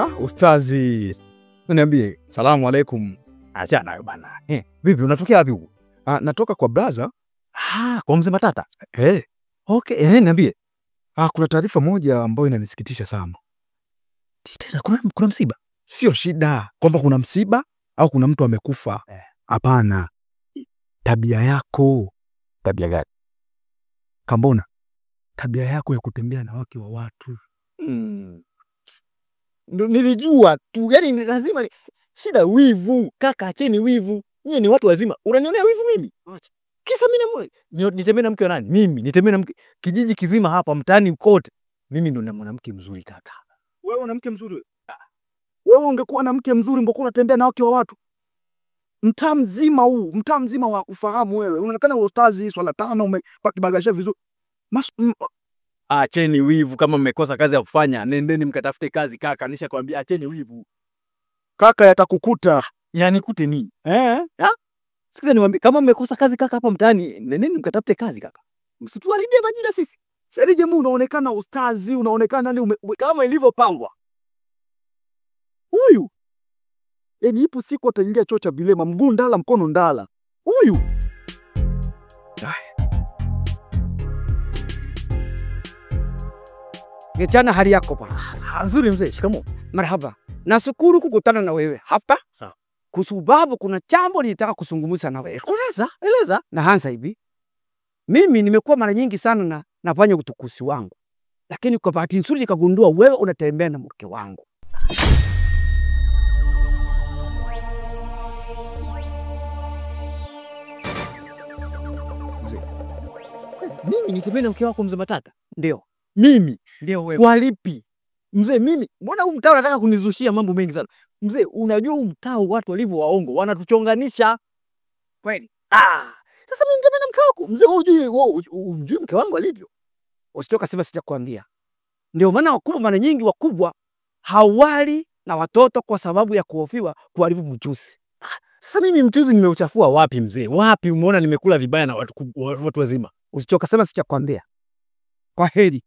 Ustazi. Niambie, salamu alaikum. Acha nayo bana. Vipi unatokea wapi huko? Natoka kwa brother. Kwa mzee Matata. Okay, niambie. Kuna taarifa moja ambayo inanisikitisha sana. Tena kuna msiba? Sio shida kwamba kuna msiba au kuna mtu amekufa. Hapana. Tabia yako. Tabia gani? Kambona. Tabia yako ya kutembea na wake wa watu. Nilijua tu, yani lazima shida wivu. Kaka, acheni wivu. Nyie ni watu wazima. Unanionea wivu mimi? Acha. Kisa mimi nitembee na mke wa nani? Mimi nitembee na mke kijiji kizima hapa mtaani kote. Mimi ndo na mwanamke mzuri kaka. Wewe una mke mzuri? Wewe ungekuwa na mke mzuri mbona unatembea na wake wa watu? Mtaa mzima huu, mtaa mzima wa kufahamu wewe. Unaonekana ustazi swala tano umepakibagasha vizuri. Acheni wivu, kama mmekosa kazi ya kufanya, nendeni mkatafute kazi kaka. Nishakwambia acheni wivu. Kaka yatakukuta. Yani kute nini? Sikiza niwaambie, kama mmekosa kazi kaka hapa mtaani, nendeni mkatafute kazi kaka. Msituharibie majina sisi. Sasa je, unaonekana ustazi, unaonekana ni kama ilivyopangwa. Huyu. Yaani ipo siku ataingia choo cha bilema, mguu ndala mkono ndala. Huyu. Ngechana, hali yako bwana? Nzuri mzee, shikamoo. Marhaba. Nashukuru kukutana na wewe hapa. Sawa. Kwa sababu kuna jambo nilitaka kuzungumza na wewe. Eleza, eleza. Na hanza hivi. Mimi nimekuwa mara nyingi sana na nafanya utukusi wangu. Lakini kwa bahati nzuri nikagundua wewe unatembea na mke wangu. Mzee. Mimi nitembea na mke wako mzee Matata? Ndio. Mimi? Ndio wewe. Kwa lipi? Mzee mimi, mbona huu mtaa unataka kunizushia mambo mengi sana? Mzee, unajua huu mtaa watu walivyo waongo, wanatuchonganisha. Kweli? Sasa mimi nitembea na mke wako. Mzee, wewe hujui mke wangu alivyo. Usitoka sema sitakwambia. Ndio maana wakubwa mara nyingi wakubwa hawali na watoto kwa sababu ya kuhofiwa kuharibu mchuzi. Sasa mimi mchuzi nimeuchafua wapi mzee? Wapi umeona nimekula vibaya na watu wazima? Usitoka sema sitakwambia. Kwa heri.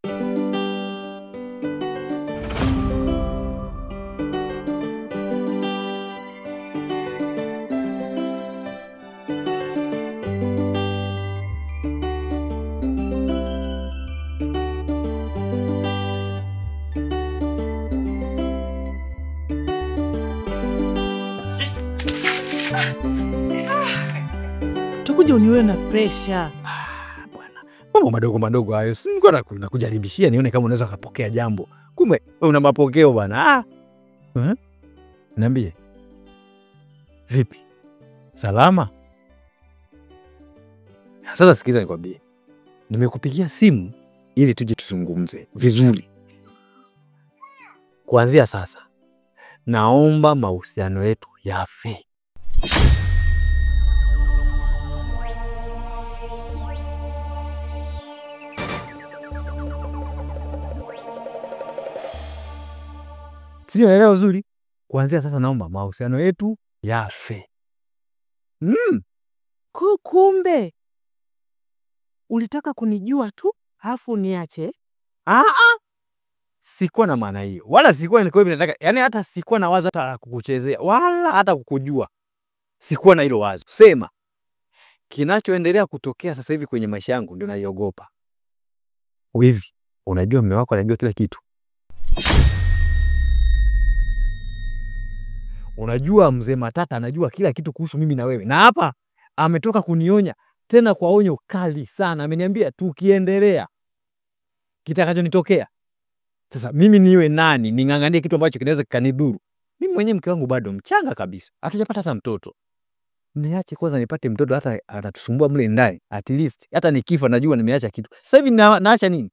Utakuja uniwe na pressure. Bwana. Mambo madogo madogo hayo. Si nilikuwa nakujaribishia nione kama unaweza kupokea jambo. Kumbe wewe una mapokeo bwana. Niambie. Vipi? Salama? Sasa sikiza nikwambie. Nimekupigia simu ili tuje tuzungumze vizuri. Kuanzia sasa naomba mahusiano yetu yafe. Sio elewa uzuri. Kuanzia sasa naomba mahusiano yetu yafe. Kumbe ulitaka kunijua tu alafu niache? Sikuwa na maana hiyo. Wala sikuwa nilikuwa nataka, yani hata sikuwa na wazo hata kukuchezea wala hata kukujua. Sikuwa na hilo wazo. Sema kinachoendelea kutokea sasa hivi kwenye maisha yangu ndio naiogopa. Hivi unajua mume wako anajua kila kitu. Unajua mzee Matata anajua kila kitu kuhusu mimi na wewe. Na hapa ametoka kunionya tena kwa onyo kali sana. Ameniambia tukiendelea kitakachonitokea. Sasa mimi niwe nani ninganganie kitu ambacho kinaweza kikanidhuru? Mimi mwenyewe mke wangu bado mchanga kabisa. Hatujapata hata mtoto. Niache kwanza nipate mtoto, hata atatusumbua mle ndani. At least hata nikifa najua nimeacha kitu. Sasa hivi naacha nini?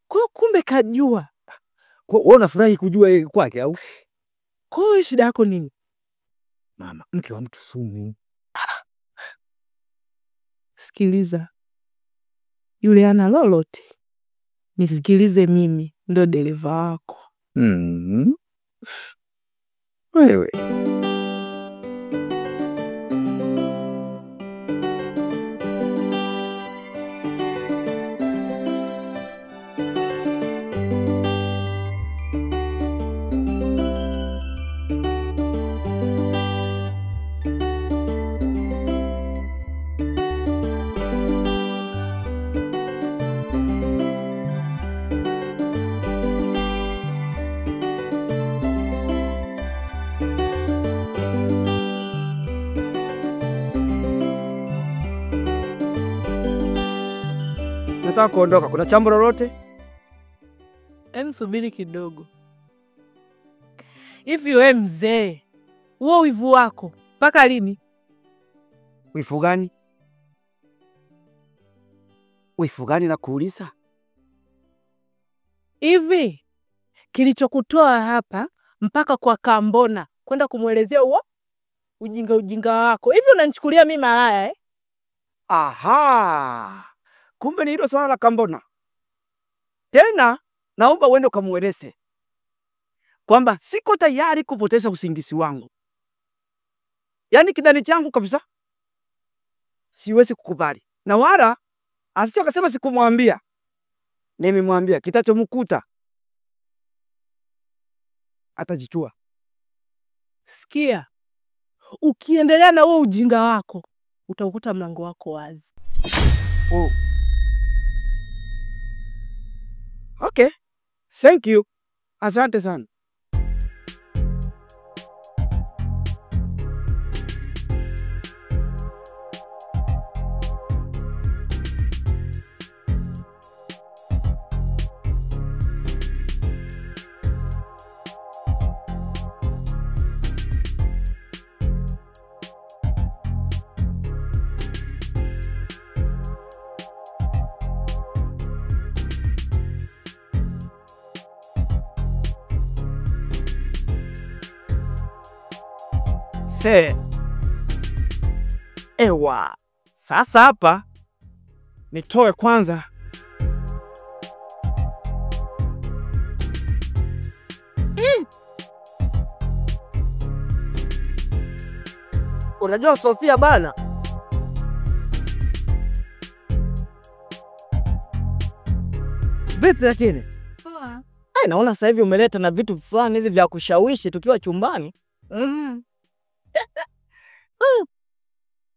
Kwa kumbe kajua. Kwa wewe unafurahi kujua yeye kwake au? Kwa hiyo shida yako nini? Mama, mke wa mtu sumu. Sikiliza. Yule ana lolote. Nisikilize mimi, ndo dereva wako. Wewe. Nataka kuondoka. Kuna chambo lolote? Em, subiri kidogo. Hivi wewe mzee, huo wivu wako mpaka lini? Wivu gani? Wivu gani nakuuliza? Hivi kilichokutoa hapa mpaka kwa Kambona kwenda kumuelezea huo ujinga wako, hivi unanichukulia mimi malaya eh? Aha. Kumbe ni hilo swala la Kambona. Tena naomba uende ukamueleze kwamba siko tayari kupoteza usingizi wangu. Yaani kidani changu kabisa siwezi kukubali. Na wala asicho akasema sikumwambia. Nimemwambia kitachomkuta atajichua. Sikia, ukiendelea na huo ujinga wako utakuta mlango wako wazi. Oh. Okay. Thank you. Asante sana. Se. Ewa. Sasa hapa nitoe kwanza. Unajua Sofia bana, vipi lakini? Poa. Ai, naona sasa hivi umeleta na vitu fulani hivi vya kushawishi tukiwa chumbani.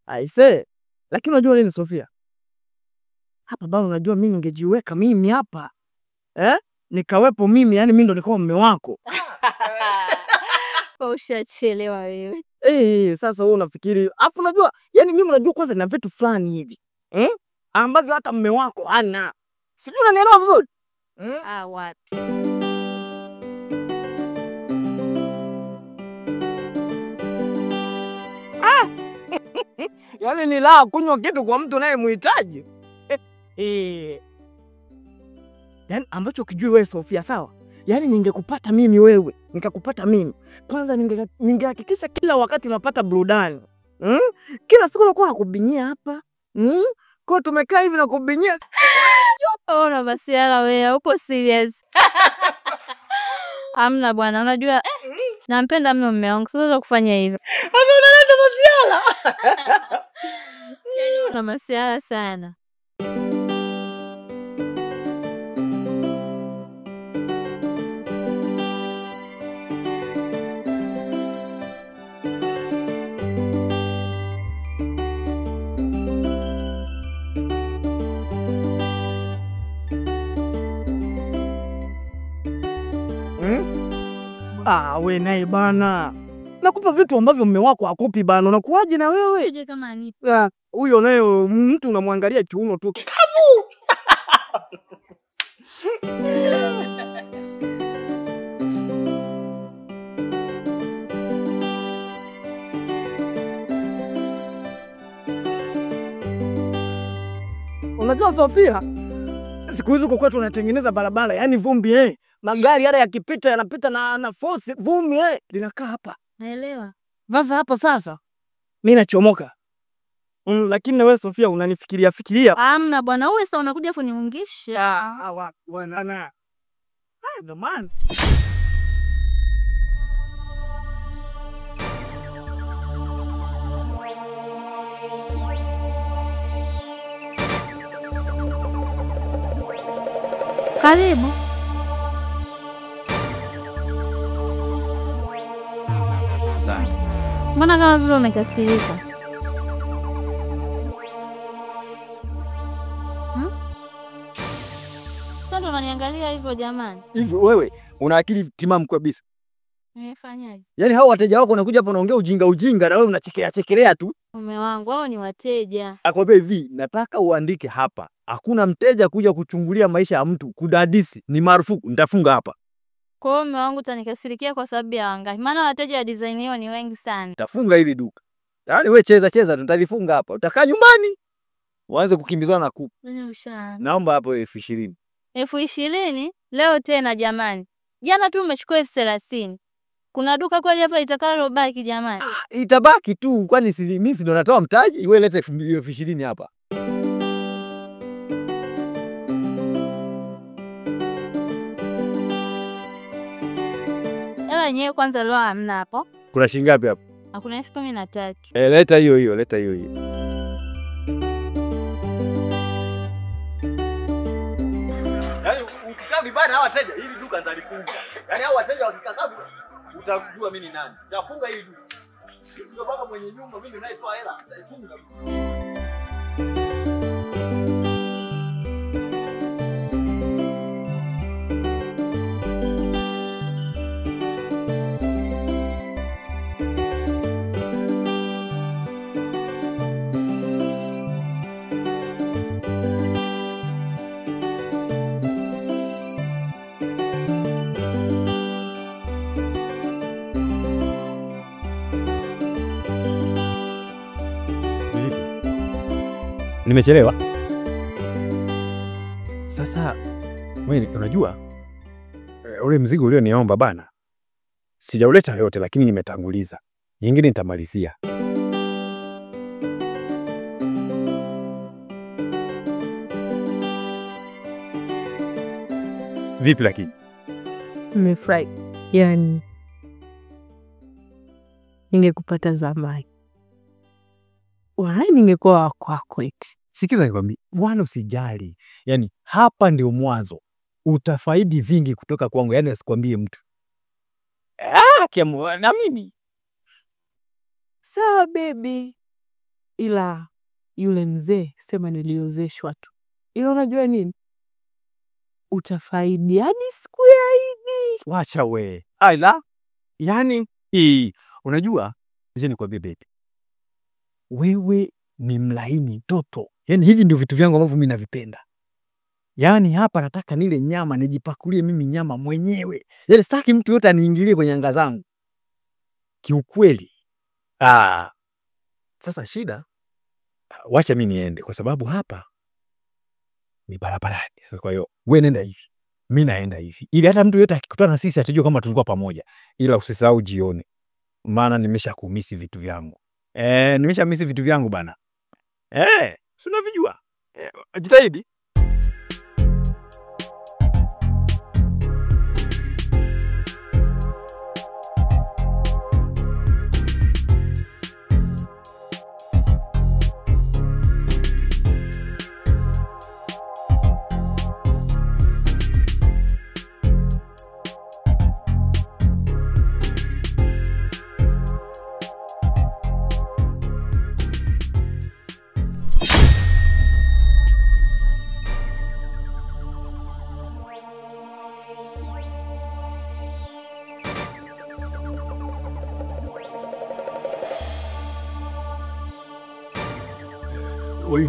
Aise, lakini unajua nini Sofia? Hapa bana, unajua mimi ningejiweka mimi hapa. Eh? Nikawepo mimi, yani mimi ndo nilikuwa mume wako. Ushachelewa wewe. Eh, sasa wewe unafikiri, afu unajua, yani mimi unajua kwanza na vitu fulani hivi. Ambavyo hata mume wako hana. Sijui unanielewa vizuri? Ah, wapi. Yaani ni la kunywa kitu kwa mtu unayemhitaji. Yaani ambacho kijui wewe Sofia, sawa? Yaani ningekupata mimi wewe, nikakupata mimi. Kwanza ningehakikisha kila wakati unapata burudani. Kila siku nakuwa nakubinyia hapa. Kwa tumekaa hivi na kubinyia. Ona basi yala wewe, upo serious. Hamna bwana, unajua nampenda mno mume wangu, siwezi kufanya hivyo. Sasa unaleta masiala. Yaani una masiala sana. Ah, we naye bana. Nakupa vitu ambavyo mume wako hakupi bana. Unakuaje na wewe? Sije kama ni. Huyo naye mtu unamwangalia kiuno tu. Kavu. Unajua Sofia, siku hizi kwa kwetu tunatengeneza barabara, yani vumbi Magari yale yakipita yanapita na force vumbi linakaa hapa. Naelewa. Sasa hapa sasa mimi nachomoka. Lakini na wewe Sofia unanifikiria fikiria. Hamna bwana, wewe sasa unakuja kuniungisha. Ah, wapi bwana na. Ah, the man. Karibu. Mbona kama vile umekasirika? Sasa ndo unaniangalia hivyo jamani? Hivi wewe una akili timamu kabisa? Nimefanyaje? Yaani hao wateja wako wanakuja hapa wanaongea ujinga ujinga na wewe unachekelea chekelea tu. Mume wangu, wao ni wateja. Akwambia hivi, nataka uandike hapa. Hakuna mteja kuja kuchungulia maisha ya mtu, kudadisi ni marufuku, nitafunga hapa. Kwa hiyo mume wangu utanikasirikia kwa sababu ya wangapi? Maana wateja wa design hiyo ni wengi sana. Nitafunga hili duka. Yaani wewe cheza cheza, nitalifunga hapa. Utakaa nyumbani. Uanze kukimbizana na kuku. Mimi ushaanza. Naomba hapo 20,000. 20,000? Leo tena jamani. Jana tu umechukua 30,000. Kuna duka kweli hapa itakalobaki jamani? Ah, itabaki tu kwani si mimi ndo natoa mtaji, wewe leta 20,000 hapa. Hela yenyewe kwanza leo hamna hapo. Kuna shilingi ngapi hapo? Hakuna 13,000. Eh, leta hiyo hiyo, leta hiyo hiyo. Yaani ukikaa vibaya hawa wateja, hili duka nitalifunga. Yaani hao wateja wakikaa utajua mimi ni nani. Nitafunga hili duka. Sisi ndio baba mwenye nyumba, mimi ndio ninayetoa hela. Nitaifunga. Nimechelewa. Sasa wewe unajua ule mzigo ulioniomba bana, sijauleta yote lakini nimetanguliza. Nyingine nitamalizia. Vipi lakini? Nimefurahi. Yaani ningekupata zamani. Wala ningekuwa kwako eti. Sikiza nikwambie, wala usijali. Yaani hapa ndio mwanzo. Utafaidi vingi kutoka kwangu, yaani asikwambie mtu. Ah, kiamu na mimi. Sawa baby. Ila yule mzee sema niliozeshwa tu. Ila unajua nini? Utafaidi hadi siku ya Idi. Wacha we. Aila, yaani unajua, je nikwambie baby. Wewe ni mlaini mtoto. Yaani hivi ndio vitu vyangu ambavyo mimi navipenda. Yaani hapa nataka nile nyama, nijipakulie mimi nyama mwenyewe. Yaani sitaki mtu yote aniingilie kwenye anga zangu. Kiukweli. Ah. Sasa shida, wacha mimi niende kwa sababu hapa ni barabarani. Sasa kwa hiyo wewe nenda hivi, mimi naenda hivi. Ili hata mtu yote akikutana na sisi atajua kama tulikuwa pamoja. Ila usisahau jioni. Maana nimeshakumisi vitu vyangu. Nimeshamisi vitu vyangu bana. Si unavijua. Jitahidi.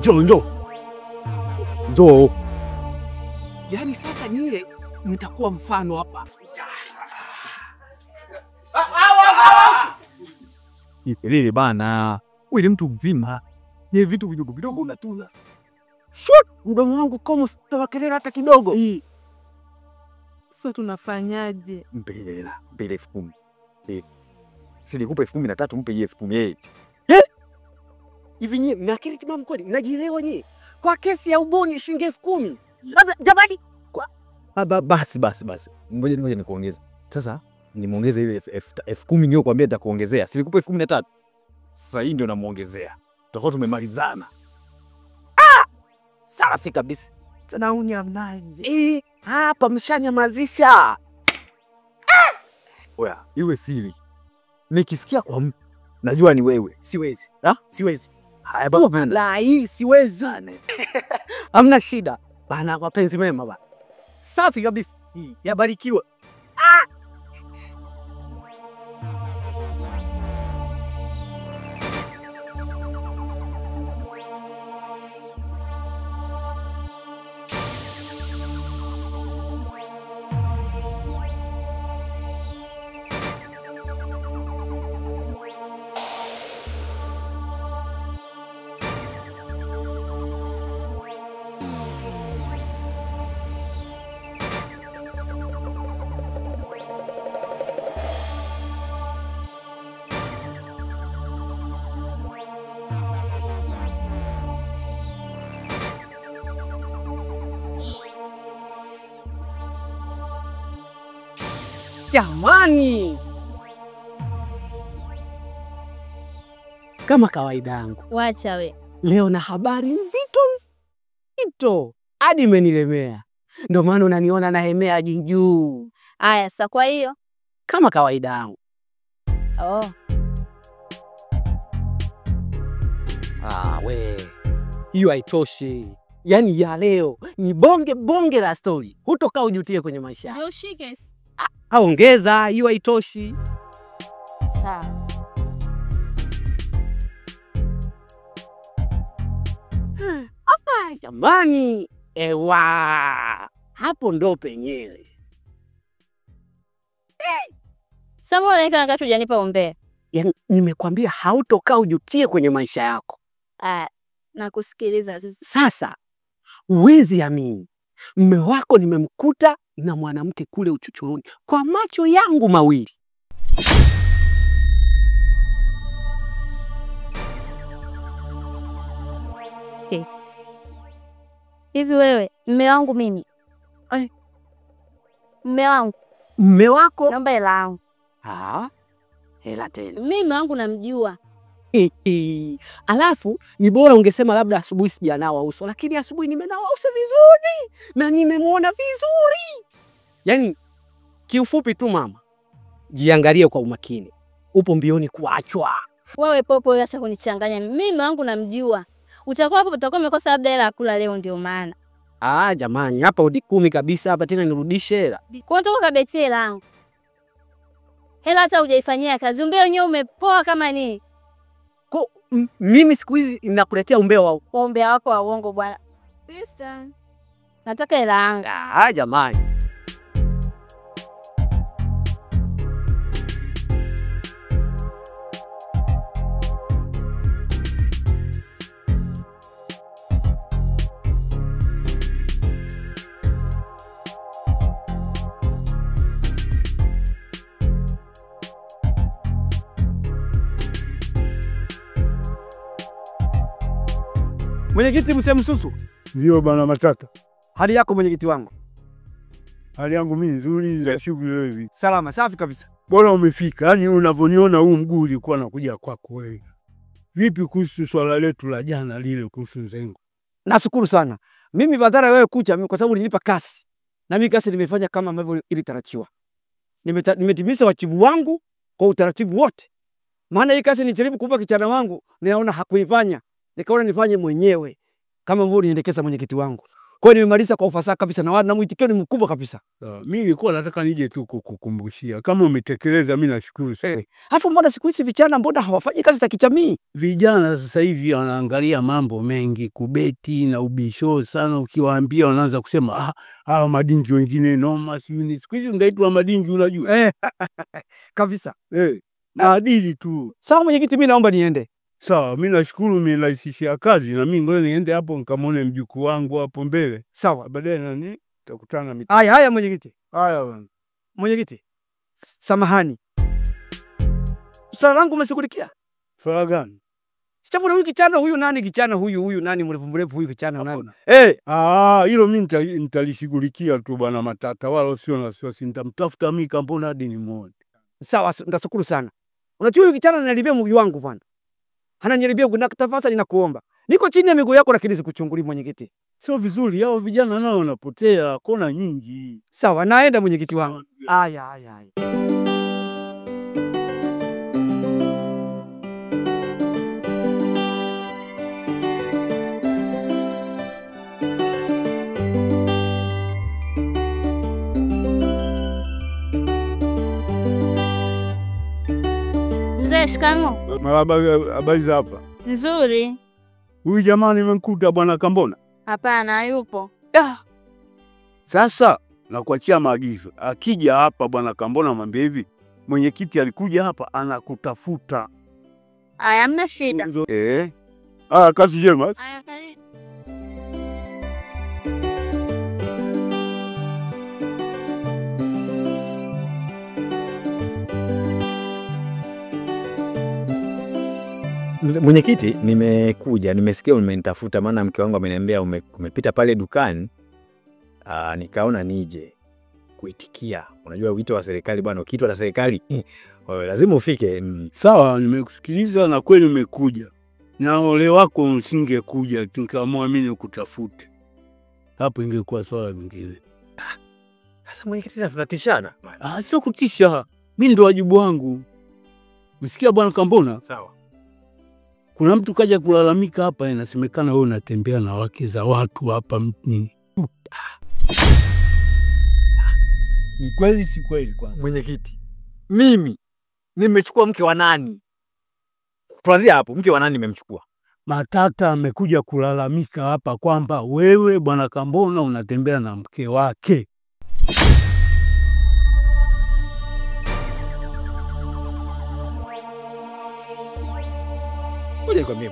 Njoo, njoo. Njoo. Yaani sasa nyie mtakuwa mfano hapa. Lile bana. Wewe ni mtu mzima. Ni vitu vidogo vidogo unatunza. Shoot, mdomo wangu kama usitoa kelele hata kidogo. Sasa tunafanyaje? Mpe hela, mpe 10,000. Si nikupe 13,000, mpe yeye 10,000. Hivi nyie mna akili timamu kweli? Mnajielewa nyie? Kwa kesi ya ubuni shilingi 10,000. Labda jamani kwa basi basi basi. Ngoja nikuongeze. Sasa nimuongeze ile 10,000 niliyokuambia nitakuongezea. Si nikupe 13,000. Sasa hii ndio namuongezea. Tutakuwa tumemalizana. Ah! Safi kabisa. Tena unyamaze. Hapa mshanyamazisha. Ah! Oya, iwe siri. Nikisikia kwa mtu najua ni wewe. Siwezi. Ha? Siwezi. Haya baba. La, hii siwezi. Hamna shida. Bana, mapenzi mema bana. Safi kabisa. Yabarikiwa. Ah! Jamani. Kama kawaida yangu. Wacha we. Leo na habari nzito nzito. Hadi imenilemea. Ndio maana unaniona nahemea juu. Aya, sasa kwa hiyo kama kawaida yangu. Oh. Ah, we. Hiyo haitoshi. Yaani ya leo ni bonge bonge la story. Hutokaa ujutie kwenye maisha. Ndio ushike. Ah, ongeza, hiyo haitoshi. Sawa. Ah, jamani. Ewa. Hapo ndo penyewe. Hey. Sasa mbona kaka hujanipa umbea? Yaani nimekwambia hautokaa ujutie kwenye maisha yako. Ah, nakusikiliza sasa. Sasa huwezi amini. Mume wako nimemkuta na mwanamke kule uchochoroni kwa macho yangu mawili. Okay. Hivi wewe, mume wangu mimi. Ai. Mume wangu. Mume wako? Naomba hela yangu. Ah. Hela tena. Mimi mume wangu namjua. Alafu ni bora ungesema labda asubuhi sijanawa uso, lakini asubuhi nimenawa uso vizuri na nimemuona vizuri. Yaani kiufupi tu mama, jiangalie kwa umakini. Upo mbioni kuachwa. Wewe popo, acha kunichanganya. Mimi mume wangu namjua. Utakuwa hapo utakuwa umekosa labda hela ya kula leo ndio maana. Ah jamani, hapa udi 10 kabisa hapa tena nirudishe hela. Kwa nini kabetie hela yangu? Hela hata hujaifanyia kazi. Umbea wenyewe umepoa kama nini? Kwa mimi siku hizi ninakuletea umbea wao. Umbea wako wa uongo bwana. Sister, nataka hela yangu. Ah jamani. Mwenyekiti Mzee Msusu. Ndio bwana Matata. Hali yako mwenyekiti wangu? Hali yangu mimi nzuri, za shughuli wewe. Salama, safi kabisa. Bora umefika. Yaani unavyoniona huu mguu ulikuwa nakuja kwako wewe. Vipi kuhusu swala letu la jana lile kuhusu Nzengo? Nashukuru sana. Mimi badala wewe kucha mimi kwa sababu ulinipa kasi. Na mimi kasi nimefanya kama ambavyo ilitarajiwa. Nimetimiza wajibu wangu kwa utaratibu wote. Maana hii kasi nilijaribu kumpa kijana wangu, ninaona hakuifanya. Nikaona nifanye mwenyewe kama ambavyo uniendekeza mwenyekiti wangu. Kwa hiyo nimemaliza kwa ufasaha kabisa na mwitikio ni mkubwa kabisa. Mimi nilikuwa nataka nije tu kukukumbushia. Kama umetekeleza mimi nashukuru sana. Alafu mbona siku hizi vijana mbona hawafanyi kazi za kijamii? Vijana sasa hivi wanaangalia mambo mengi, kubeti na ubisho sana. Ukiwaambia wanaanza kusema ah, hawa madingi wengine noma, sijui siku hizi unaitwa madingi unajua. Kabisa. Maadili tu. Sawa mwenyekiti, mimi naomba niende. Sawa, mimi nashukuru umerahisishia kazi na mimi ngoja niende hapo nikamwone mjukuu wangu hapo mbele. Sawa, baadaye nani tutakutana mimi. Haya haya mwenyekiti. Haya bwana. Mwenyekiti. Samahani. Swala langu umeshughulikia? Swala gani? Sichapo huyu kichana huyu nani kichana huyu huyu nani mrefu mrefu huyu kichana nani? Ah, hilo mimi nitalishughulikia tu bwana Matata, wala sio na wasiwasi, nitamtafuta mimi Kambona hadi nimuone. Sawa, nitashukuru sana. Unajua huyu kichana ananiharibia mguu wangu bwana. Ananiharibia mguu na tafadhali ninakuomba. Niko chini ya miguu yako lakini sikuchunguli mwenyekiti. Sio vizuri, hao vijana nao wanapotea kona nyingi. Sawa, naenda mwenyekiti wangu. Haya haya haya. Mzee, shikamoo. Marhaba, habari za hapa? Nzuri. Huyu jamaa nimemkuta bwana Kambona? Hapana, hayupo. Sasa nakuachia maagizo. Akija hapa bwana Kambona mwambie hivi, mwenyekiti alikuja hapa anakutafuta. Aya, hamna shida. Ah, kazi njema. Aya, karibu. Mwenyekiti, nimekuja, nimesikia umenitafuta maana mke wangu ameniambia umepita pale dukani. Nikaona nije. kuitikia. Unajua wito wa serikali bwana, ukiitwa na serikali lazima ufike. Sawa, nimekusikiliza na kweli umekuja. Na ole wako usingekuja, nikaamua mimi nikutafute. Hapo ingekuwa swala lingine. Sasa mwenyekiti, tunatishana. Ah, sio kutisha. Mimi ndo wajibu wangu. Msikia bwana Kambona? Sawa. Kuna mtu kaja kulalamika hapa, inasemekana wewe unatembea na wake za watu hapa mjini. Ni kweli si kweli kwanza? Mwenyekiti, mimi nimechukua mke wa nani? Tuanzie hapo, mke wa nani nimemchukua? Matata amekuja kulalamika hapa kwamba wewe bwana Kambona unatembea na mke wake. Ngoja nikwambie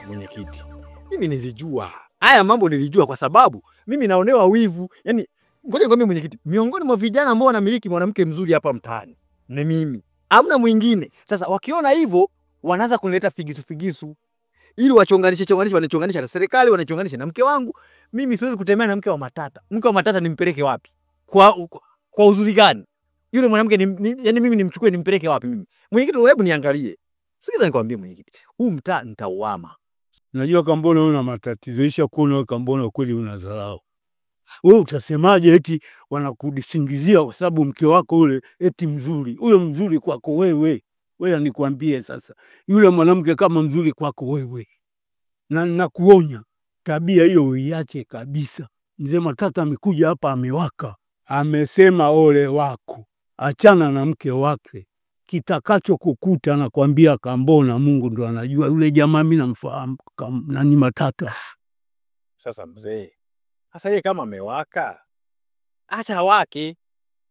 mwenyekiti, mimi nilijua haya mambo, nilijua kwa sababu mimi naonewa wivu. Yaani ngoja nikwambie mwenyekiti, miongoni mwa vijana ambao wanamiliki mwanamke mzuri hapa mtaani ni mimi, hamna mwingine. Sasa wakiona hivyo wanaanza kunileta figisu figisu ili wachonganishe chonganishe, wanachonganisha na serikali, wanachonganisha na mke wangu. Mimi siwezi kutembea na mke wa Matata. Mke wa Matata nimpeleke wapi? Kwa uzuri gani? Yule mwanamke yaani mimi nimchukue nimpeleke wapi mimi? Mwenyekiti, hebu niangalie. Sikiza nikwambie mwenyekiti, huu mtaa nitauama. Najua Kambona una matatizo, isha kuona Kambona kweli unadharau. Wewe utasemaje eti wanakudisingizia kwa sababu mke wako yule eti mzuri? Huyo mzuri kwako wewe. Wewe nikwambie sasa, yule mwanamke kama mzuri kwako wewe. Na nakuonya, tabia hiyo uiache kabisa. Mzee Matata amekuja hapa amewaka. Amesema ole wako. Achana na mke wake. Kitakacho kukuta nakwambia Kambona, Mungu ndo anajua. Yule jamaa mimi namfahamu nani Matata. Sasa mzee, sasa yeye kama amewaka, acha awake.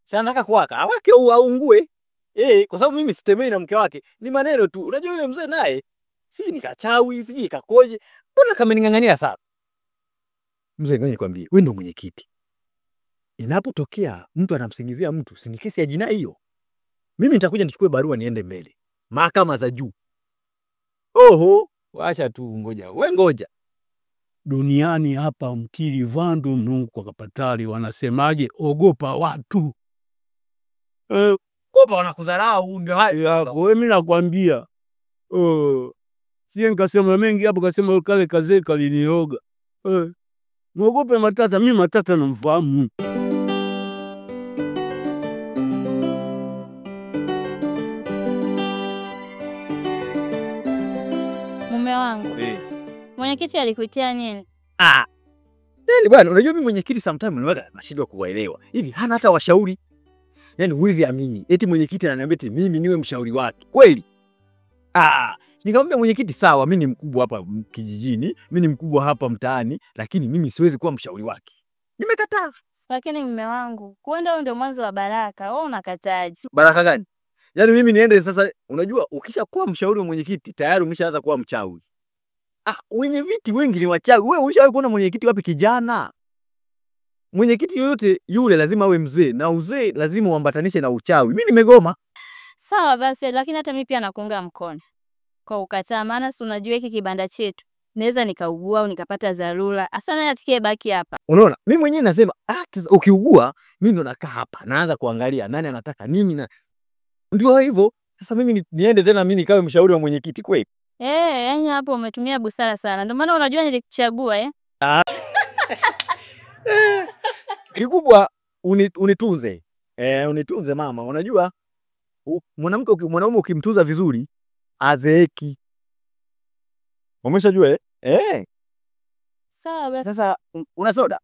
Sasa anataka kuwaka, awake au aungue. Kwa sababu mimi sitemei na mke wake. Ni maneno tu. Unajua yule mzee naye, siji nikachawi, siji nikakoje. Mbona kama ningangania sana? Mzee, ngoja nikwambie, wewe ndio mwenyekiti. Inapotokea mtu anamsingizia mtu, si ni kesi ya jinai hiyo? Mimi nitakuja nichukue barua niende mbele mahakama za juu. Oho, acha tu ngoja. Wewe ngoja. Duniani hapa mkili vandu Mungu kwa kapatali wanasemaje? Ogopa watu. Kopa wanakudharau ndio hayo. Wewe mimi nakwambia. Sie nikasema mengi hapo, kasema kale kazee kalinioga. Muogope Matata, mimi Matata namfahamu. Mume wangu. Mwenyekiti alikuitia nini? Yaani bwana, unajua mimi mwenyekiti sometimes niweka nashindwa kuwaelewa. Hivi hana hata washauri. Yaani huwezi amini. Eti mwenyekiti ananiambia eti mimi niwe mshauri wake. Kweli? Nikamwambia mwenyekiti sawa, mimi ni mkubwa hapa kijijini, mimi ni mkubwa hapa mtaani, lakini mimi siwezi kuwa mshauri wake. Nimekataa. Lakini mume wangu, kuenda ndio mwanzo wa baraka, wewe unakataaje? Baraka gani? Yaani mimi niende sasa, unajua ukishakuwa mshauri wa mwenyekiti tayari umeshaanza kuwa mchawi. Wenye viti wengi ni wachawi. Wewe ushawahi kuona mwenyekiti wapi kijana? Mwenyekiti yoyote yule lazima awe mzee, na uzee lazima uambatanishe na uchawi. Mimi nimegoma. Sawa basi, lakini hata mimi pia nakuunga mkono kwa ukataa, maana si unajua hiki kibanda chetu naweza nikaugua au nikapata dharura. Hasa naye atikie baki hapa. Unaona, mimi mwenyewe nasema ukiugua mimi ndo nakaa hapa, naanza kuangalia nani anataka nini na ndio hivyo. Sasa mimi niende tena mimi nikawe mshauri wa mwenyekiti kweli? Yaani hapo umetumia busara sana. Ndio maana unajua nilikuchagua Kikubwa unitunze. Unitunze mama. Unajua mwanamke mwanaume ukimtunza vizuri azeeki. Umeshajua Sawa basi. Sasa una soda?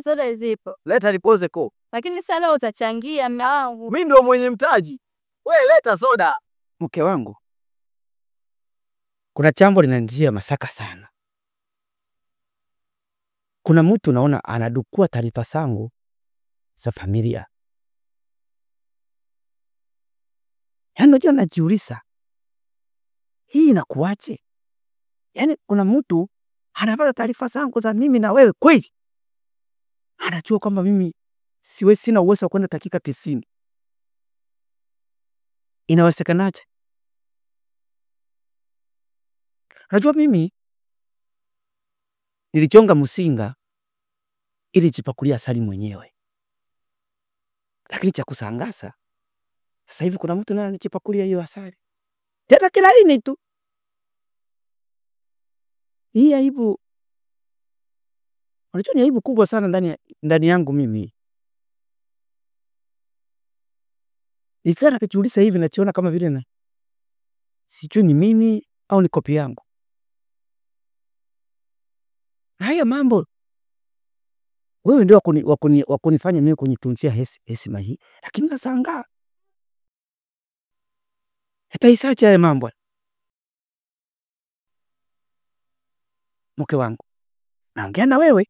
Soda zipo. Leta lipoze ko. Lakini sasa utachangia mume wangu. Mimi ndio mwenye mtaji. Wewe leta soda. Mke wangu, kuna jambo linanijia masaka sana. Kuna mtu naona anadukua taarifa zangu za familia. Yaani unajua najiuliza, hii inakuaje? Yaani kuna mtu anapata taarifa zangu za mimi na wewe kweli? Anajua kwamba mimi siwezi, sina uwezo wa kwenda dakika 90. Inawezekanaje? Unajua mimi nilichonga msinga ili jipakulia asali mwenyewe. Lakini cha kushangaza sasa hivi kuna mtu naye anachipakulia hiyo asali. Tena kilaini tu. Hii aibu, unajua ni aibu kubwa sana ndani yangu mimi. Nikiwa nakijiuliza hivi nachiona kama vile na sijui ni mimi au ni kopi yangu. Na haya mambo wewe ndio wakunifanya mimi kunitunzia heshima hii, lakini nashangaa. Hata isacha haya mambo. Mke wangu, naongea na wewe.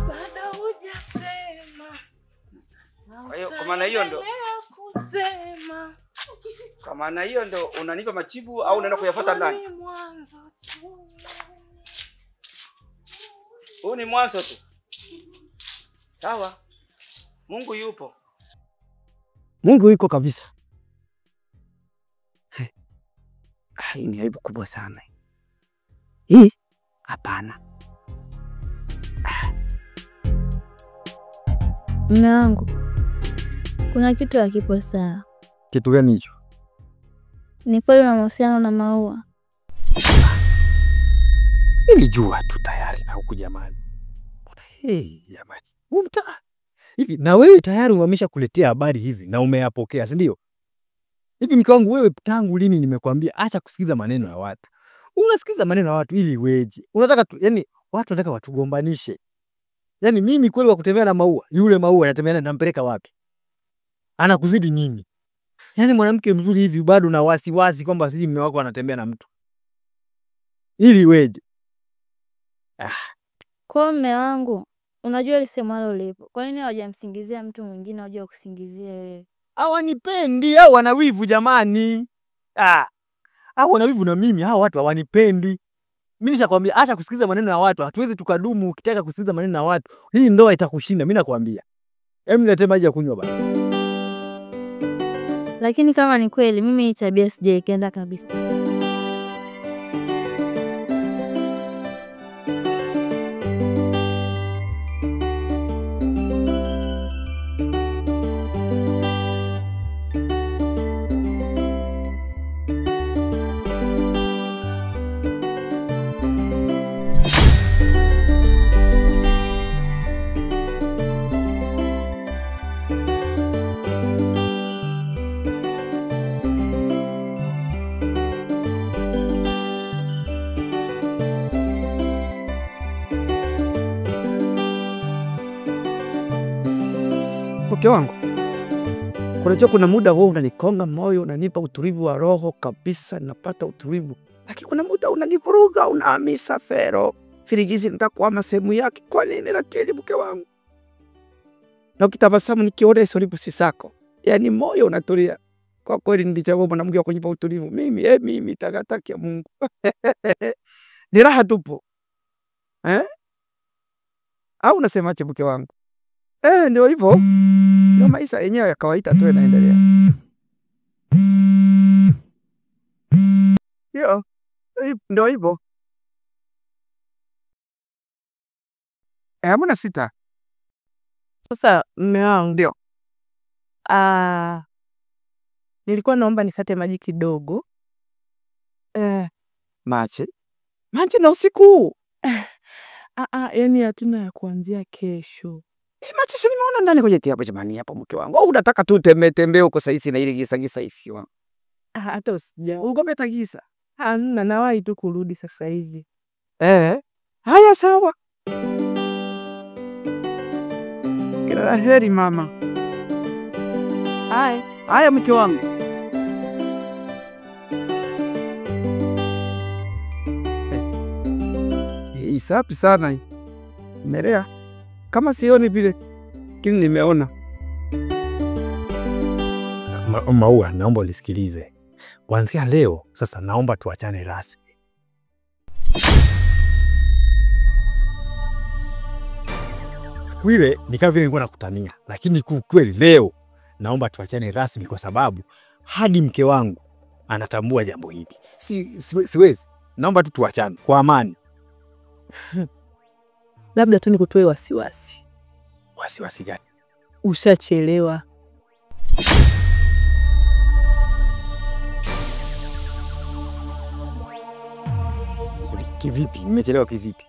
Bado hujasema. Kwa hiyo kwa maana hiyo ndo kusema. Kwa maana hiyo ndo unanipa majibu au unaenda kuyafuata ndani? Huu ni mwanzo tu. Sawa. Mungu yupo. Mungu yuko kabisa. Hii ni aibu kubwa sana. Hii? Hapana. Mume wangu, kuna kitu hakipo sawa. Kitu gani hicho? Ni kweli una mahusiano na Maua? Nilijua tu tayari na huku jamani. Hey, jamani. Mtaa. Hivi na wewe tayari umeshakuletea habari hizi na umeyapokea, si ndio? Hivi mke wangu wewe, tangu lini nimekwambia acha kusikiza maneno ya watu? Unasikiza maneno ya watu ili weje? Unataka tu, yani watu wanataka watugombanishe. Yani mimi kweli wa kutembea na Maua, yule Maua anatembea nampeleka wapi? Anakuzidi nini? Yani mwanamke mzuri hivi bado na wasiwasi kwamba siji mume wako anatembea na mtu. Ili weje? Kwa mume wangu, unajua lisemwalo lipo. Kwa nini hawajamsingizia mtu mwingine waje kukusingizia wewe? Hawanipendi, hao wana wivu jamani. Hao wana wivu na mimi, hao watu hawanipendi. Mimi nishakwambia acha kusikiza maneno ya watu, hatuwezi tukadumu ukitaka kusikiza maneno ya watu. Hii ndoa itakushinda, mimi nakwambia. Hebu niletee maji ya kunywa bana. Lakini kama ni kweli mimi hii tabia sijaikenda kabisa. Mke wangu, kuna muda wewe unanikonga moyo, unanipa utulivu wa roho kabisa, napata utulivu. Lakini kuna muda unanivuruga, unahamisa fero. Firigizi nitakwama sehemu yake. Kwa nini lakini mke wangu? Na ukitabasamu nikiona hizo lips zako, yaani moyo unatulia. Kwa kweli nilichagua mwanamke wa kunipa utulivu. Mimi, mimi takataka ya Mungu. Ni raha tupo. Eh? Au unasemaje mke wangu? Ndio hivyo. Ndio maisha yenyewe ya kawaida tu yanaendelea. Ndio. Ndio hivyo. Hamna sita. Sasa mume wangu. Ndio. Nilikuwa naomba nifate maji kidogo. Maji? Maji na usiku. Yani hatuna ya kuanzia kesho. Maji si nimeona ndani kwenye hapo jamani hapo mke wangu. Au unataka tu tembee huko saa hizi na ile gisa gisa hivi wangu. Hata usija. Ugombe tagisa. Hamna, nawahi tu kurudi sasa hivi. Haya sawa. Kila la heri mama. Haya. Haya mke wangu. Safi sana hii. Melea. Kama sioni vile, lakini nimeona. Maua, naomba ulisikilize. Kuanzia leo sasa naomba tuachane rasmi. Siku ile ni kama vile nilikuwa nakutania, lakini kwa kweli leo naomba tuachane rasmi kwa sababu hadi mke wangu anatambua jambo hili. Siwezi. Naomba tu tuachane kwa amani. Labda tu nikutoe wasiwasi. Wasiwasi gani? Ushachelewa. Kivipi? Nimechelewa kivipi?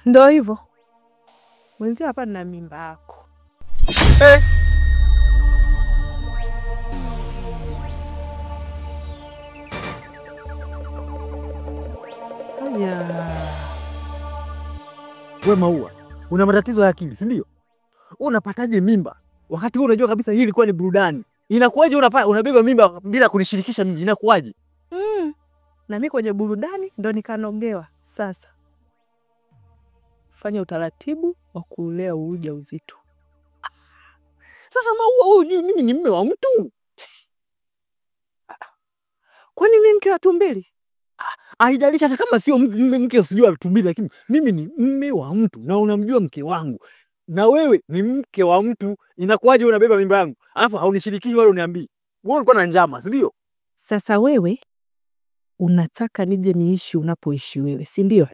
Ndio hivyo. Mwenzio hapa na mimba yako. Hey! Haya. We Maua, una matatizo ya akili, si ndio? Unapataje mimba wakati wewe unajua kabisa hii ilikuwa ni burudani? Inakuwaje unabeba mimba bila kunishirikisha mimi? Inakuwaje? Na mimi kwenye burudani ndo nikanogewa. Sasa fanya utaratibu wa kulea ujauzito. Sasa Maua, wewe mimi ni mume wa mtu. Kwani mimi mke wa tumbili? Haijalishi hata kama sio mke usijua tumbili, lakini mimi ni mume wa mtu na unamjua mke wangu. Na wewe ni mke wa mtu, inakuwaje unabeba mimba yangu? Alafu haunishirikishi wala uniambii. Wewe ulikuwa na njama, si ndio? Sasa wewe unataka nije niishi unapoishi wewe, si ndio?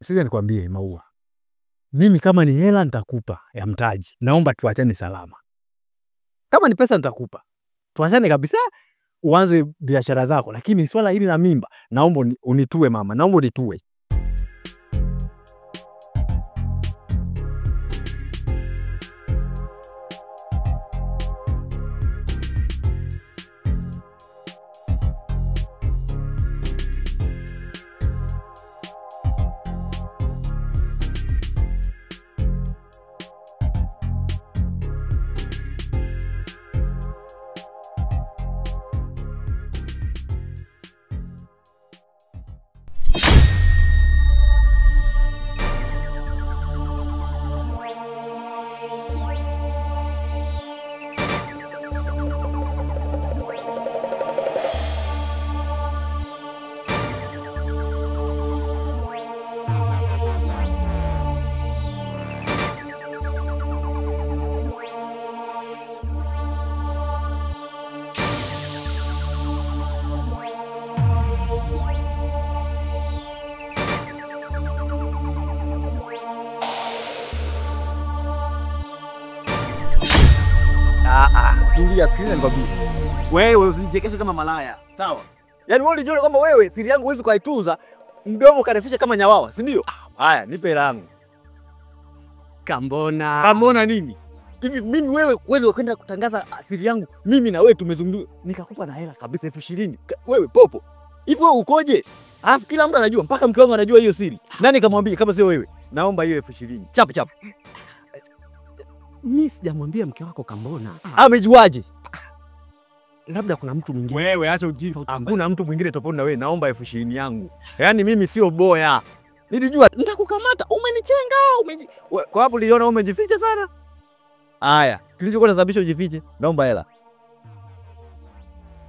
Sasa nikwambie Maua, mimi kama ni hela nitakupa ya mtaji. Naomba tuachane salama. Kama ni pesa nitakupa. Tuachane kabisa, uanze biashara zako, lakini swala hili la mimba naomba unitue mama, naomba unitue. Tulia, sikiliza nikwambie. Wewe usijichekeshe kama malaya, sawa? Yaani wewe ulijua kwamba wewe siri yangu huwezi kuitunza, mdomo karefisha kama nyawawa, si ndio? Haya, nipe hela yangu. Kambona. Kambona nini? Hivi mimi wewe kweli unakwenda kutangaza siri yangu? Mimi na wewe tumezungumza, nikakupa na hela kabisa 20,000. Wewe popo. Hivi wewe ukoje? Alafu kila mtu anajua, mpaka mke wangu anajua hiyo siri. Nani kamwambia kama sio wewe? Naomba hiyo 20,000. Chap chap. Mimi sijamwambia mke wako Kambona. Amejuaje? Labda kuna mtu mwingine. Wewe acha ujinga. Hakuna mtu mwingine tofauti na wewe. Naomba 20,000 yangu. Yaani mimi sio boya. Nilijua nitakukamata, umenichenga, kwa hapo uliona umejificha sana. Haya, kilichokuwa kinasababisha ujifiche, naomba hela.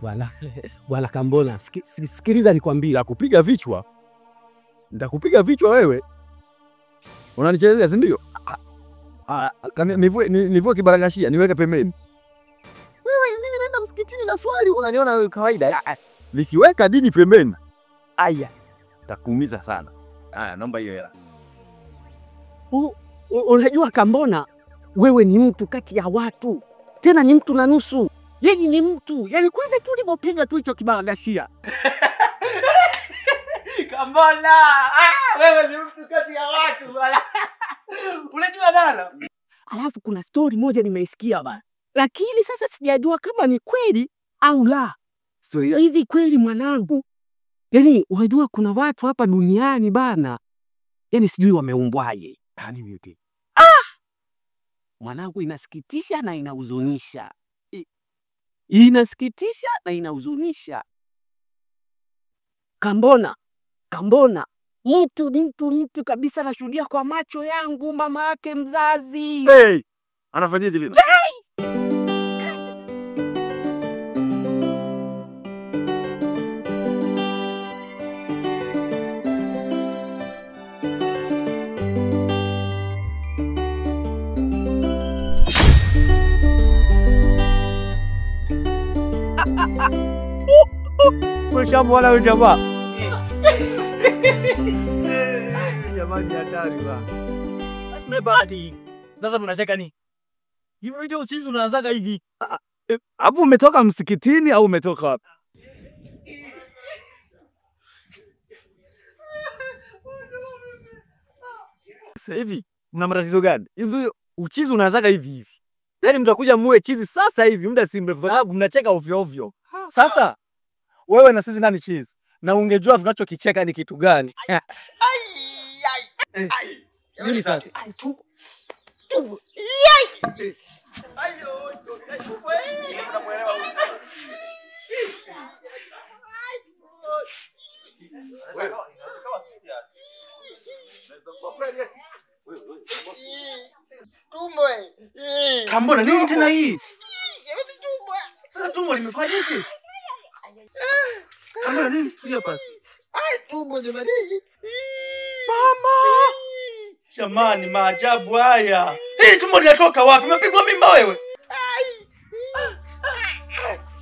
Bwana, bwana Kambona, sikiliza nikwambie. Nitakupiga vichwa. Nitakupiga vichwa wewe. Unanichezea, si ndio? Nivue kibaragashia niweke pembeni. Wewe mimi naenda msikitini na swali, unaniona wewe kawaida. Nikiweka dini pembeni, aya, takuumiza sana. Haya, naomba hiyo hela. Unajua Kambona, wewe ni mtu kati ya watu. Tena ni mtu na nusu. Yeye ni mtu. Yaani kwanza tu ulivyopiga tu hicho kibaragashia. Kambona, wewe ni mtu kati ya watu bwana. Unajua bana? Alafu kuna story moja nimeisikia bana. Lakini sasa sijajua kama ni kweli au la. Story hizi kweli mwanangu. Yaani unajua kuna watu hapa duniani bana. Yaani sijui wameumbwaje. Yaani yote. Mwanangu, inasikitisha na inahuzunisha. Inasikitisha na inahuzunisha. Kambona, Kambona. Mtu kabisa nashuhudia kwa macho yangu mama yake mzazi. Hey! Anafanyaje leo? Hey! Ushamwona huyu jamaa? Jamani hatari bwana. Tumebadi. Sasa tunacheka nini? Hivi video uchizi unaanzaga hivi. Hapo umetoka msikitini au umetoka wapi? Sasa hivi mna matatizo gani? Hivi uchizi unaanzaga hivi hivi. Yaani mtakuja muwe chizi sasa hivi muda si mrefu sababu mnacheka ovyo ovyo. Sasa wewe na sisi nani chizi? Na ungejua tunachokicheka ni kitu gani? Ai ai ai. Nini sasa? Ai tumbo. Tumbo. Yai. Ayo, tumbo. Kambona nini tena hii? Sasa tumbo limefanyaje? Kambona nini tulia basi? Ai tumbo jamani. Mama! Jamani maajabu haya. Hii tumbo linatoka wapi? Umepigwa mimba wewe?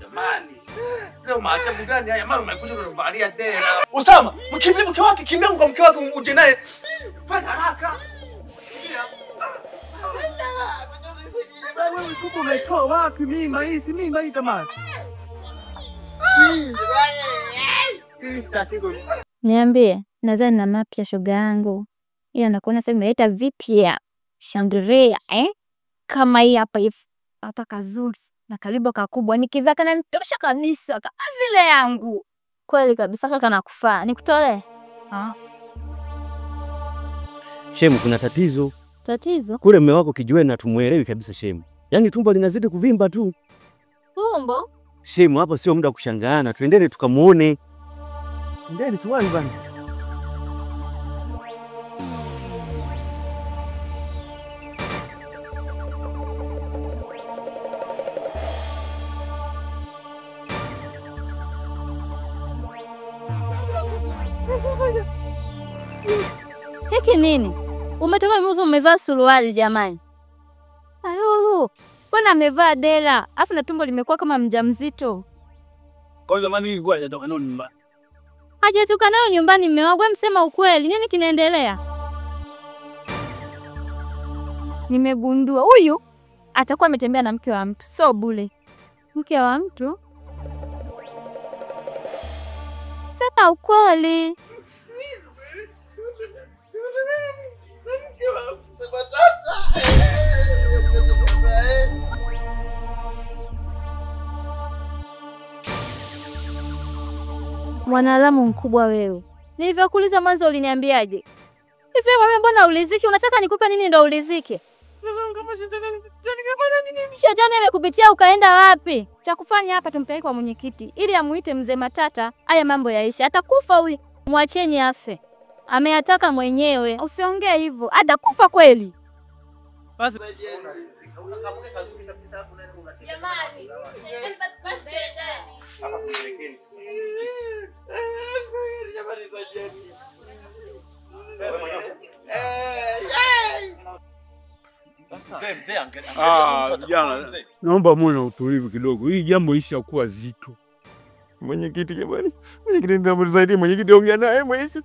Jamani. Leo maajabu gani haya? Mara umekuja unanivalia tena. Usama, mkimbie mke wake, kimbia kwa mke wake uje naye. Fanya haraka. Sasa wewe tumbo unaitoa wapi mimba hii? Si mimba hii jamani. Tatizo. Niambie, nadhani na mapya shoga yangu. Ila nakuona sasa imeleta vipya. Chandelier eh? Kama hii hapa hivi. Hapa kazuri na karibu kakubwa nikivaa kana nitosha kabisa kama vile yangu. Kweli kabisa kaka nakufaa. Nikutolee? Ah. Shemu kuna tatizo. Tatizo? Kule mume wako kijiweni na tumuelewi kabisa Shemu. Yaani tumbo linazidi kuvimba tu. Tumbo? Shemu hapo sio muda kushangaana. Twendeni tukamuone. Ndeni tuwai bana. Hiki nini? Umetoka mtu umevaa suruali jamani. Ayulu, mbona amevaa dela? Afu na tumbo limekuwa kama mjamzito. Kwa hiyo zamani ilikuwa hajatoka nayo nyumbani. Hajatoka nayo nyumbani mume wangu, wewe msema ukweli, nini kinaendelea? Nimegundua huyu atakuwa ametembea na mke wa mtu, so bure. Mke wa mtu? Sasa ukweli. Mwanadamu mkubwa wewe. Nilivyokuuliza mwanzo uliniambiaje? Hivi wewe mbona uliziki? Unataka nikupe nini ndo ulizike? Shetani amekupitia ukaenda wapi? Cha kufanya hapa tumpeleke kwa mwenyekiti ili amuite mzee Matata, haya mambo yaishe. Atakufa huyu. Mwacheni afe. Ameyataka mwenyewe. Usiongee hivyo. Atakufa kweli. Basi jamani, basi twendeni. Hapa tuelekeni sasa. Mzee vijana, naomba muwe na utulivu kidogo. Hii jambo ishakuwa zito. Mwenyekiti jamani. Mwenyekiti ndio msaidie, mwenyekiti ongea naye mwenyekiti.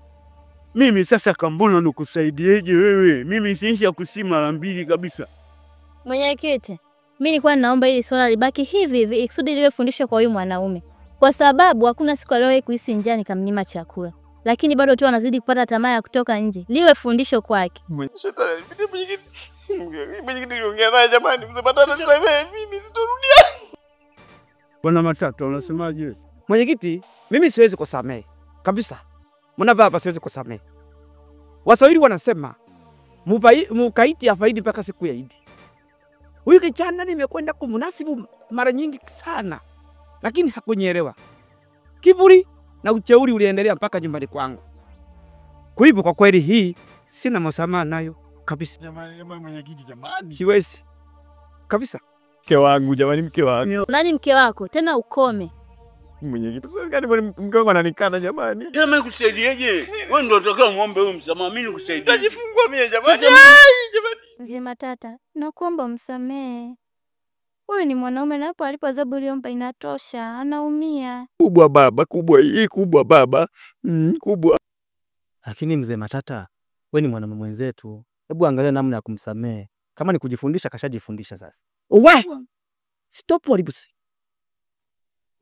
Mimi sasa Kambona nikusaidieje wewe? Mimi siisha kusima mara mbili kabisa. Mwenyekiti, mimi nilikuwa naomba ili swala libaki hivi hivi ikusudi liwe fundisho kwa huyu mwanaume. Kwa sababu hakuna siku aliyowahi kuhisi njaa nikamnyima chakula. Lakini bado tu anazidi kupata tamaa ya kutoka nje. Liwe fundisho kwake. Mwenyekiti niongea naye jamani, mzee Matata nisamehe mimi sitorudia. Bwana Matata unasemaje? Mwenyekiti, mimi siwezi kusamehe. Kabisa. Mbona baba siwezi kusamehe. Waswahili wanasema mukaiti afaidi mpaka siku ya Idi. Huyu kijana nimekwenda kumnasibu mara nyingi sana, lakini hakunielewa. Kiburi na ucheuri uliendelea mpaka nyumbani kwangu. Kwa hivyo kwa kweli hii sina msamaha nayo kabisa. Jamani, jamani mwenyekiti jamani. Siwezi. Kabisa. Mke wangu jamani, mke wangu. Nani mke wako? Tena ukome. Mwenyekiti, sasa mke wangu ananikana jamani. Jamani nikusaidieje? Wewe ndio utakao muombe huyu msamaha, mimi nikusaidie. Nitajifungua mimi jamani. Jamani. Mzee Matata, nakuomba msamehe. Huyu ni mwanaume na hapo alipo adhabu uliyompa inatosha, anaumia. Kubwa baba, kubwa hii, kubwa baba. Kubwa. Lakini mzee Matata, wewe ni mwanamume mwenzetu. Hebu angalia namna ya kumsamehe. Kama ni kujifundisha kashajifundisha sasa. Uwe! Stop walibusi.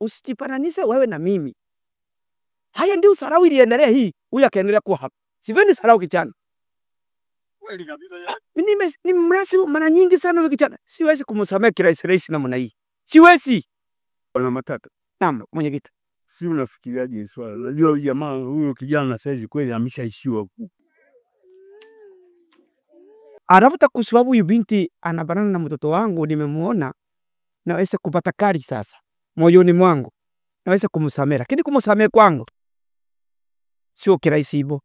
Usijipananise wewe na mimi. Haya ndio sarau iliendelea hii. Huyu akaendelea kuwa hapa. Sipendi sarau kijana. Kweli kabisa. Mimi ni mrasi mara nyingi sana yule kijana. Siwezi kumsamehe kirahisi rahisi namna hii. Siwezi. Bwana Matata. Naam, mwenyekiti. Si unafikiriaje swala? Unajua jamaa huyo kijana saizi kweli ameshaishiwa. Alafu kwa sababu huyu binti anabanana na mtoto wangu nimemuona, naweza kupata kali sasa moyoni mwangu. Naweza kumsamehe, lakini kumsamehe kwangu sio kirahisi hivyo.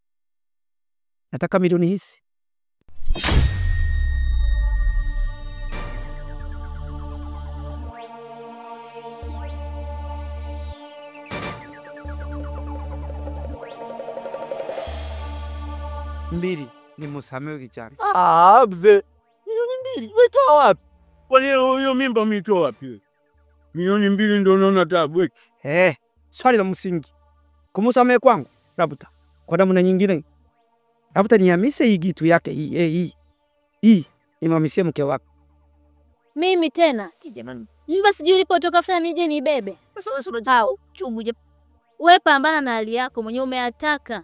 Nataka milioni hizi. Mbili ni msamehe kijana. Ah, mzee. Milioni 2 umetoa wapi? Kwa nini huyo mimba umeitoa wapi? Milioni 2 ndio unaona taabu. Eh, swali la msingi. Kumsamehe kwangu labda kwa namna nyingine. Labda niamise hii kitu yake hii hii. Hii imamisie mke wako. Mimi tena. Mimba sijui ilipotoka fulani nije nibebe. Sasa wewe unajua chungu je. Wewe pambana na hali yako mwenyewe umeyataka.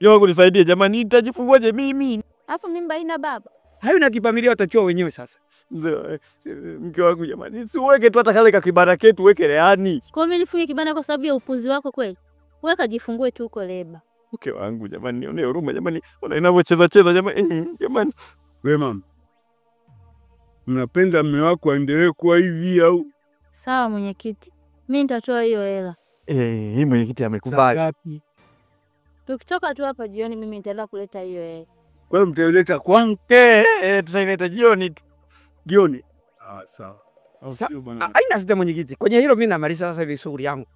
Yongo nisaidie jamani, nitajifunguaje mimi? Alafu mimba haina baba. Hayo na kifamilia watachua wenyewe sasa. Mzee, mke wangu jamani, siweke tu hata kale kakibanda ketu weke leani. Kwa mimi nifunge kibanda kwa sababu ya upuzi wako kweli? Wewe kajifungue tu uko leba. Mke wangu jamani, nionee huruma jamani, ona inavyocheza cheza jamani, jamani. Wewe mama, mnapenda mume wako aendelee kuwa hivi au? Sawa mwenyekiti, mimi nitatoa hiyo hela. Eh, hii mwenyekiti amekubali. Tukitoka tu hapa jioni mimi nitaenda kuleta hiyo hela. Kwa hiyo mtaileta kwangu? Tutaileta jioni tu. Jioni? Ah, sawa. Haina shida mwenyekiti. Kwenye hilo mimi namaliza sasa hivi shughuli yangu.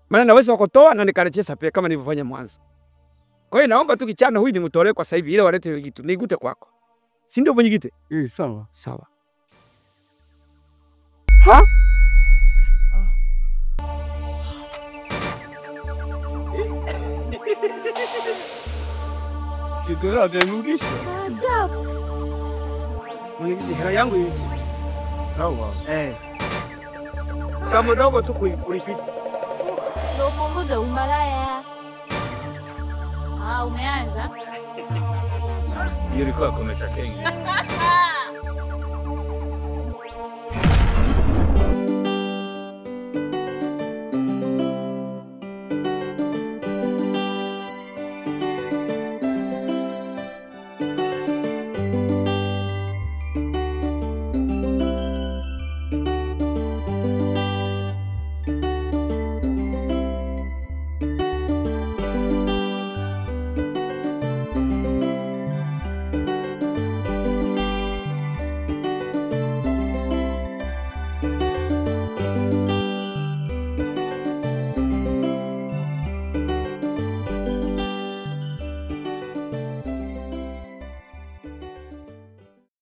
Maana naweza kutoa na nikarejeza pia kama nilivyofanya mwanzo. Kwa hiyo naomba tu kichana huyu nimtolee kwa sasa hivi ile walete ile kitu nigute kwako. Si ndio mwenyekiti? Eh, sawa. Sawa. Ha? Kitu amerudisha. Ajabu. Mwenyekiti, hela yangu hii. Sawa. Eh. Sasa mdogo tu kulipiti. Ndio punguza umalaya. Ah, umeanza? Hiyo ilikuwa komesha kenge.